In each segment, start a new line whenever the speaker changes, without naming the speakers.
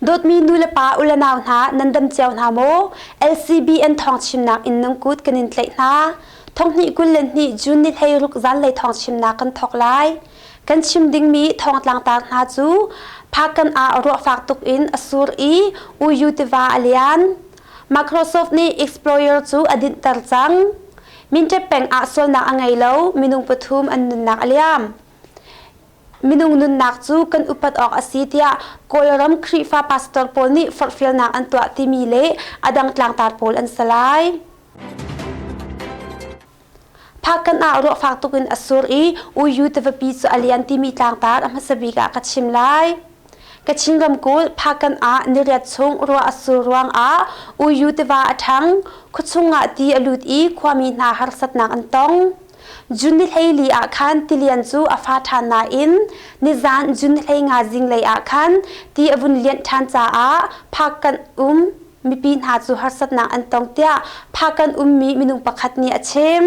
Dawtmi nu le pa u le nau hna nan dam cio hna maw? LCBN thawngchimnak in nan kut kan in tlaih hna. Thonghnih 22 June ni 16 zanlei thawngchimnak kan thawk lai. Kan chim dingmi thawngtlangtar hna cu Phakan ah ruahfak tuk in a sur i Uyu tiva a lian. Microsoft nih Explorer cu a dinhter cang. Minṭep peng ah sualnak a ngei lo, minung pathum an nunnak a liam. Minung nunnak cu kan upat awk a si tiah Kawlram Khrihfa pastor pawl nih forhfialnak an tuah timi le a dang tlangtar pawl an si lai. Phakkan ah ruahfak tuk in a sur i Uyu tivapi cu a lian timi tlangtar a hmasa bik ah ka chim lai. Kachin ramkulh Phakkan ah niriat chung ruah a sur ruangah Uyu tiva a ṭhang, khuachung ah ti a lut i khuami hna harsatnak an tong. June ni 14 ah khan tilian cu a fa ṭhan nain nizan June 15 zinglei ah khan ti a vun lianh ṭhan caah Phakkan um mipi hna cu harsatnak an tong tiah Phakkan ummi minung pakhat nih a chim.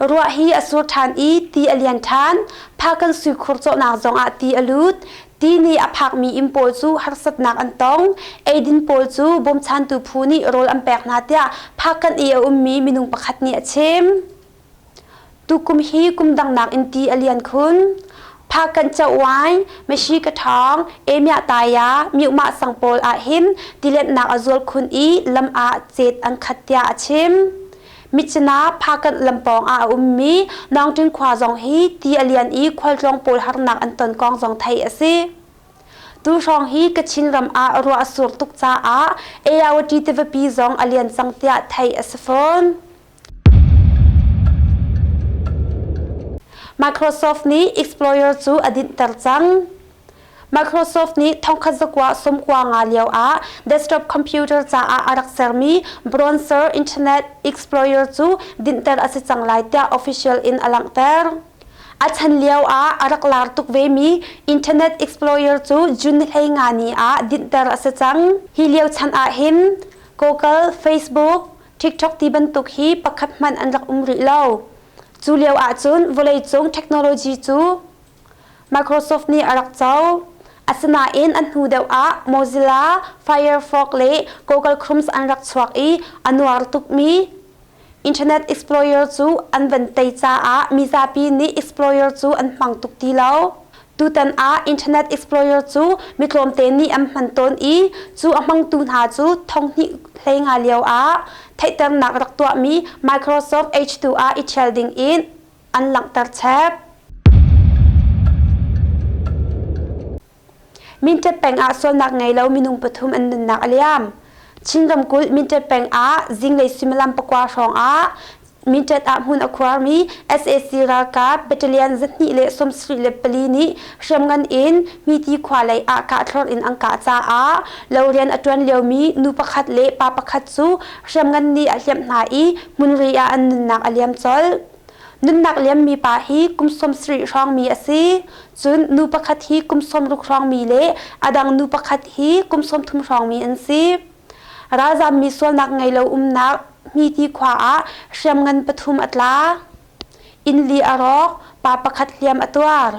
Ruah hi a sur ṭhan i ti a lian ṭhan. Phakkan suikhur cawhnak zongah ti a lut. Ti nih a phakmi inn pawl cu harsatnak an tong. Eidin pawl cu bawmchantu phu nih rawl an pek hna tiah Phakkan i a ummi minung pakhat nih a chim. Tukum hi kum dang nakin ti a lian khun. Phakkan Cawain, Mashi Kathawng, Emiah Taya, Myuhmah sang pawl ahhin tilenhnak a zual khun i lam ah cet an khat tiah a chim. Myitkyina Phakanh lampawng ah a ummi Nawngṭin khua zong hi ti a lian i khualtlawng pawl harnak an ton kong zong theih a si. Tu hrawng hi Kachin ram ah ruah a sur tuk caah Ayawati tivapi zong a lian cang tiah theih a si fawn. Microsoft nih Explorer cu a dinhter cang. Microsoft nih thongkhat zakua 95 lio ah desktop computer caah a rak sermi browser Internet Explorer cu dinhter a si cang lai tiah official in a langhter. A chan lio ah a rak lar tuk vemi Internet Explorer cu June 15 ni ah dinhter a si cang. Hi lio chan ah hin Google, Facebook, TikTok ti bantuk hi pakhat hmanh an rak um rih lo. Cu lio ahcun vawleicung technology cu Microsoft nih a rak co. Asinain an hnu deuh ah Mozilla, Firefox le Google Chrome an rak chuak i a nuar tukmi Internet Explorer cu an van tei caah mizapi nih Explorer cu an hmang tuk ti lo. Tutan ah Internet Explorer cu mi tlawmte nih an hman tawn i cu a hmangtu hna cu thonghnih 15 lio ah theihternak rak tuahmi Microsoft H2 ah i ṭhial ding in an langhter chep. Minṭet peng ah sualnak ngei lo minung pathum an nunnak a liam. Chin ramkulh Minṭet peng ah zinglei suimilam pakua hrawng ah Minṭet ah hmun a khuarmi sac ralkap battalion 274 nih hriamngan in Miti khua lei ah kahthlorh in an kah caah lo rian a ṭuan liomi nu pakhat le pa pakhat cu hriamngan nih a hliamh hna i hmunri ah an nunnak a liam colh. Nunnak liammi pa hi kum 70 hrawngmi a si. Cun nu pakhat hi kum 60 hrawngmi le a dang nu pakhat hi kum 30 hrawngmi an si. Ralzammi sualnak ngei lo umnak Hmiti khua ah hriamngan pathum a tla. Inn li a rawk, pa pakhat hliam a tuar.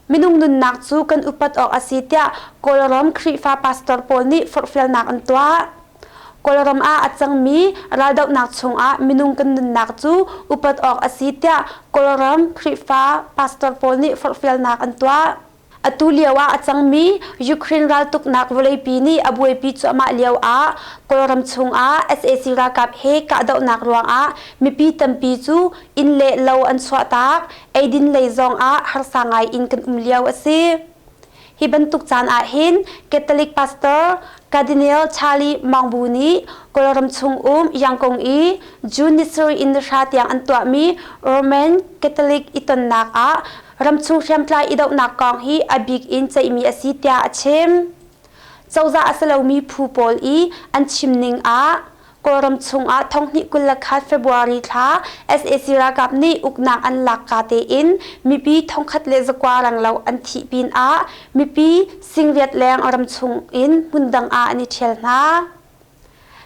Minung nunnak cu kan upat awk a si tiah Kawlram Khrihfa pastor pawl nih forhfialnak an tuah. Kawlram ah a cangmi raldohnak chungah minung kan nunnak cu upat awk a si tiah Kawlram Khrihfa pastor pawl nih forhfialnak an tuah. Atu lio ah a cangmi Ukraine raltuknak vawleipi nih a buaipi cuahmah lio ah Kawlram chungah sac ralkap he kahdohnak ruangah mipi tampi cu inn le lo an chuahtak, eidin lei zongah harsa ngai in kan um lio a si. Hi bantuk caan ah hin Catholic pastor Cardinal Charlie Maung nih Kawlram chung um Yangon i June ni sarih in nihra tiang an tuahmi Roman Catholic i tonnak ah ramchung hriamtlai i dohnak kong hi a bik in ceihmi a si tiah a chim. Cozah a si lomi phu pawl i an chim ning ah Kawlram chungah thonghnih 21 February thla sac ralkap nih uknak an lak ka tein mipi thongkhat le zakua renglo an thih pinah mipi singriat leng ramchung in hmundang ah an i ṭhial hna.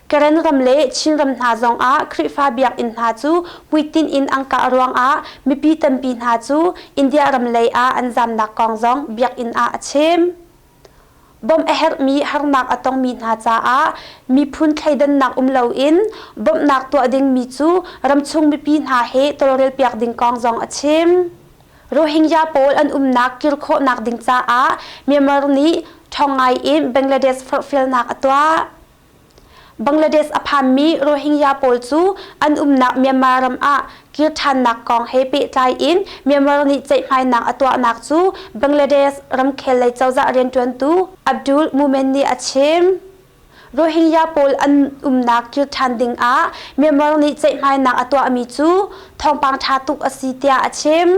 Karen ram le Chinram hna zongah Khrihfa biakinn hna cu hmuitinh in an kah ruangah mipi tampi hna cu India ram lei ah an zamnak kong zong biakinn ah a chim. Bawmh a herhmi harnak a tongmi hna caah miphun thleidannak um loin bawmhnak tuah dingmi cu ramchung mipi hna he tawlrelpiak ding kong zong a chim. Rohingya pawl an umnak kir khawhnak ding caah Myanmar nih ṭhawng ngai in Bangladesh forhfialnak a tuah. Bangladesh a phanmi Rohingya pawl cu an umnak Myanmar ram ah kir ṭhannak kong he pehtlai in Myanmar nih ceihmainak a tuahnak cu Bangladesh ramkhel lei cozah rianṭuantu Abdul Mumen nih a chim. Rohingya pawl an umnak kir ṭhan ding ah Myanmar nih ceihmainak a tuahmi cu thawngpang ṭha tuk a si tiah a chim.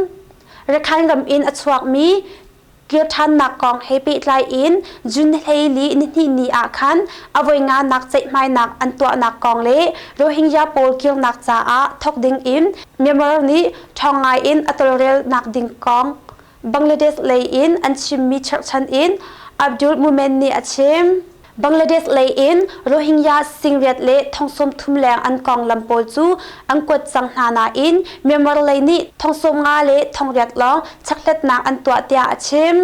Rakhine ram in a chuakmi Kir ṭhannak kong he pehtlai in June 14 nihnih ni ah khan a voi nganak ceihmainak an tuahnak kong le Rohingya pawl kirnak caah thawk ding in Myanmar nih ṭhawng ngai in a tawlrelnak ding kong Bangladesh lei in an chimmi cherhchan in Abdul Mumen nih a chim. Bangladesh lei in Rohingya singriat le thong 30 leng an konglam pawl cu an kuat cang hna nain Myanmar lei nih thong 50 le thong riat lawng chekhlatnak an tuah tiah a chim.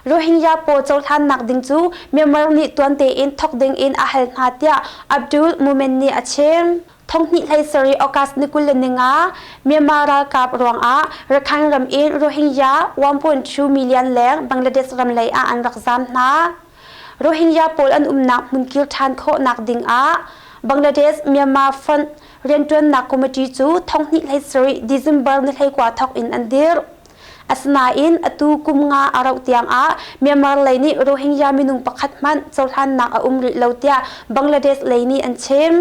Rohingya pawl cohlannak ding cu Myanmar nih tuan tein thawk ding in a hal hna tiah Abdul Mumen nih a chim. Thonghnih hlei sarih August ni 25 Myanmar ralkap ruangah Rakhine ram in Rohingya 1.2 million leng Bangladesh ram lei ah an rak zaam hna. Rohingya pawl an umnak hmun kir ṭhan khawhnak ding ah Bangladesh Myanmar Front rianṭuannak committee cu thonghnih hlei sarih December ni 19 thawk in an dirh. Asinain atu kum nga a rauh tiang ah Myanmar lei nih Rohingya minung pakhat hmanh cohlannak a um rih lo tiah Bangladesh lei nih an chim.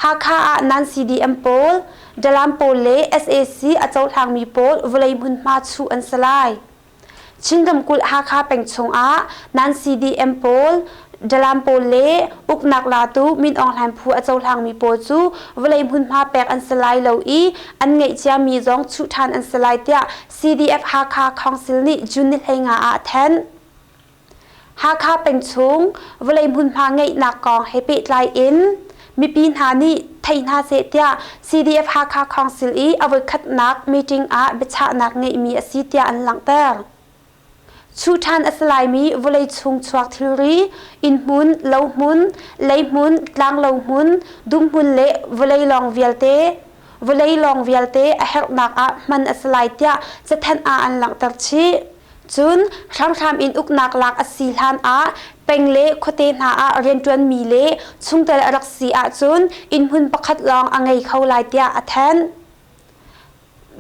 Hakha ah nan CDM pawl, Dalam pawl le sac a cohlangmi pawl vawlei hmunhma chuh an si lai. Chin ramkulh Hakha peng chungah nan CDM pawl, Dalam pawl le uknak latu Min Aung Hlaing phu a cohlangmi pawl cu vawlei hmunhma pek an si lai lo i an ngeih ciami zong chuh ṭhan an si lai tiah CDF Hakha Council nih June ni 15 ah a thanh. Hakha peng chung vawlei hmunhma ngeihnak kong he pehtlai in mipi hna nih thei hna seh tiah CDF Hakha Council i a voikhatnak meeting ah biachahnak ngeihmi a si tiah an langhter. Chuh ṭhan a si laimi vawlei chung chuak thilri, innhmun, lohmun, leihmun, tlanglo hmun, dumhmun le vawlei lawng vialte vawlei lawng vialte a herhnak ah hman a si lai tiah cathanh ah an langhter chih. Cun hramhram in uknak lak a si hlan ah peng le khuate hna ah rianṭuanmi le chungtel a rak si ahcun innhmun pakhat lawng a ngei kho lai tiah a thanh.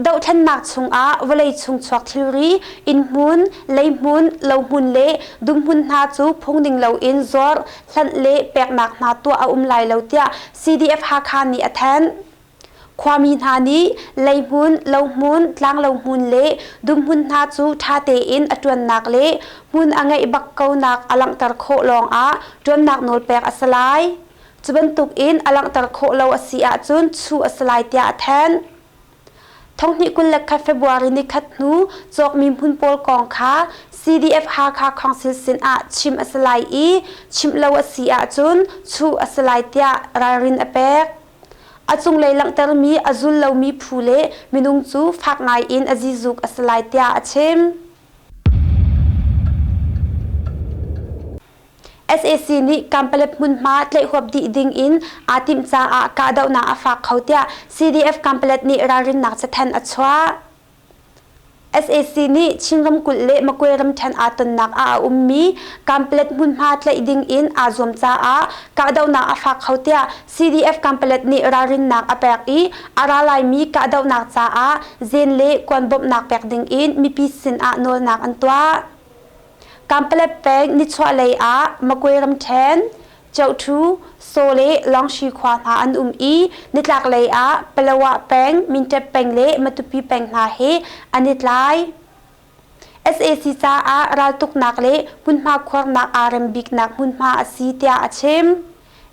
Dohthlennak chungah vawlei chung chuak thilri, innhmun, leihmun, lohmun le dumhmun hna cu phungning loin zuar, hlanh le peknak hna tuah a um lai lo tiah CDF Hakha nih a thanh. Khuami hna nih leihmun, lohmun, tlanglohmun le dumhmun hna cu ṭha tein a ṭuannak le hmun a ngeih bak konak a langhter khawh lawngah ṭuannak nawl pek a si lai. Cu bantukin a langhter khawh lo a si ahcun chuh a si lai tiah a thanh. Thonghnih 21 February nikhat hnu cawkmi hmun pawl kong kha CDF Hakha Council sin ah chim a si lai i chimh lo a si ahcun chuh a si lai tiah ralrin a pek. A cunglei langhtermi a zul lomi phu le minung cu fak ngai in a zizuk a si lai tiah a chim. Sac nih Kanpalet hmunhma tlaihhuap dih ding in aa timh caah kahdohnak a fak kho tiah CDF Kanpalet nih ralrinnak cathanh a chuah. Sac nih Chin ramkulh le Magwe ramṭhen aa tonnak ah a ummi Kanpalet hmunhma tlaih ding in aa zuam caah kahdohnak a fak kho tiah CDF Kanpalet nih ralrinnak a pek i a ra laimi kahdohnak caah zen le kuan bawmhnak pek ding in mipi sin ah nawlnak an tuah. Kanpalet peng nichuahlei ah Magwe ramṭhen, Cohṭhu, Saw le Lawngshi khua hna an um i nitlaklei ah Palawa peng, Minṭep peng le Matupi peng hna he an i tlai. Sac caah raltuknak le hmunhma khuarnak aa rem biknak hmunhma a si tiah a chim.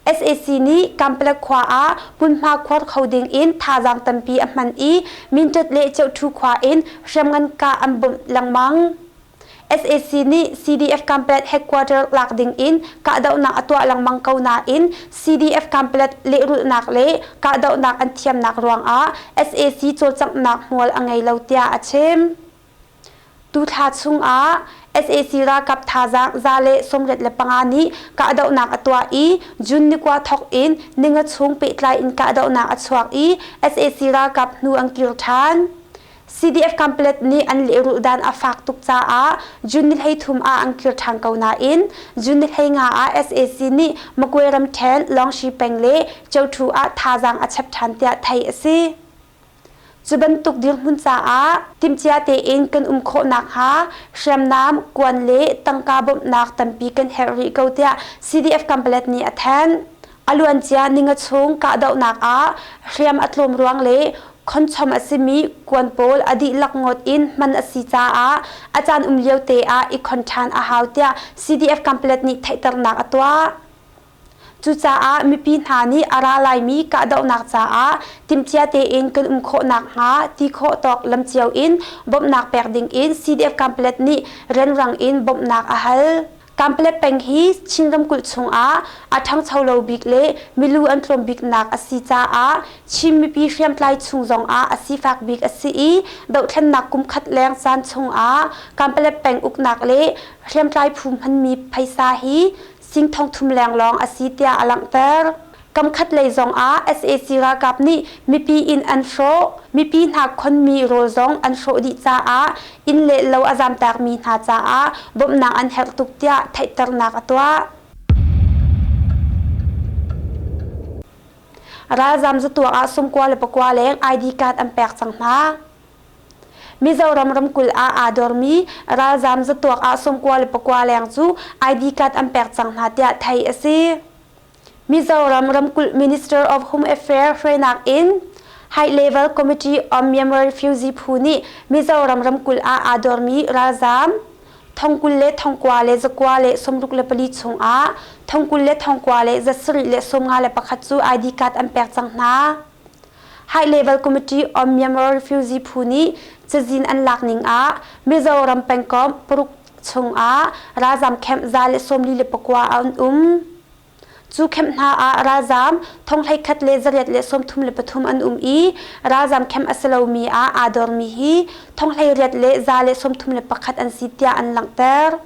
Sac nih Kanpalet khua ah hmunhma khuar kho ding in thazaang tampi a hman i Minṭet le Cohṭhu khua in hriamngan kah an bawmh lengmang. Sac nih CDF Kanpetlet headquarter lak ding in kahdohnak a tuah lengmang ko nain CDF Kanpetlet lehrulhnak le kahdohnak an thiamnak ruangah sac cawlcanghnak hmual a ngei lo tiah a chim. Tuthla chungah sac ralkap thazaang 185 nih kahdohnak a tuah i June ni kua thawk in ninga chung pehtlai in kahdohnak a chuak i sac ralkap hnu an kir ṭhan. CDF Kanpetlet nih an lehrulh dan a fak tuk caah June ni 13 ah an kir ṭhan ko nain June ni 15 ah sac nih Magwe ramṭhen Lawngshi peng le Cothu ah thazaang a chap ṭhan tiah theih a si. Cu bantuk dirhmun caah timhcia tein kan um khawh nakhnga hriamnam, kuan le tangka bawmhnak tampi kan herh rih ko tiah CDF Kanpetlet nih a thanh. A luancia ninga chung kahdohnak ah hriam a tlawm ruang le khonchom a simi kuan pawl a dihlak ngawt in hman a si caah a caan um lio te ah i khon ṭhan a hau tiah CDF Kanpetlet nih theihternak a tuah. Cucaah mipi hna nih a ra laimi kahdohnak caah timhcia tein kan um khawh nakhnga ti khawh tawk lam cio in bawmhnak pek ding in CDF Kanpetlet nih rianrang in bawmhnak a hal. Kanpetlet peng hi Chin ramkulh chungah a ṭhangcho lo bik le milu an tlawm biknak a si caah Chin mipi hriamtlai chung zongah a sifak bik a si i dohthlennak kumkhat leng caan chungah Kanpetlet peng uknak le hriamtlai phu hmanmi phaisa hi sing thongthum leng lawng a si tiah a langhter. Kamkhat lei zongah sac ralkap nih mipi inn an hrawh, mipi hna khonmi rawl zong an hrawh dih caah inn le lo a zamtakmi hna caah bawmhnak an herh tuk tiah theihternak a tuah. Ralzam zatuak ah 99 leng ID card an pek cang hna. Mizoram ramkulh ah aa dormi ralzam zatuak ah 99 leng cu ID card an pek cang hna tiah theih a si. Mizoram ramkulh Minister of Home Affairs hruainak in High Level Committee on Myanmar Refugee phu nih Mizoram ramkulh ah aa dormi ralzaam thongkul le thongkua le zakua le 64 chungah thongkul le thongkua le zasarih le 51 cu ID card an pek cang hna. High Level Committee on Myanmar Refugee phu nih cazin an lak ning ah Mizoram pengkomh paruk chungah ralzaam camp 144 an um. Cu camp hna ah ralzaam thonghleikhat le zariat le 33 an um i ralzaam camp a si lomi ah aa dormi hi thonghleiriat le 131 an si tiah an langhter.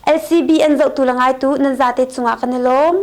LCB an zohtu le ngaitu nan zate cungah kan i lawm.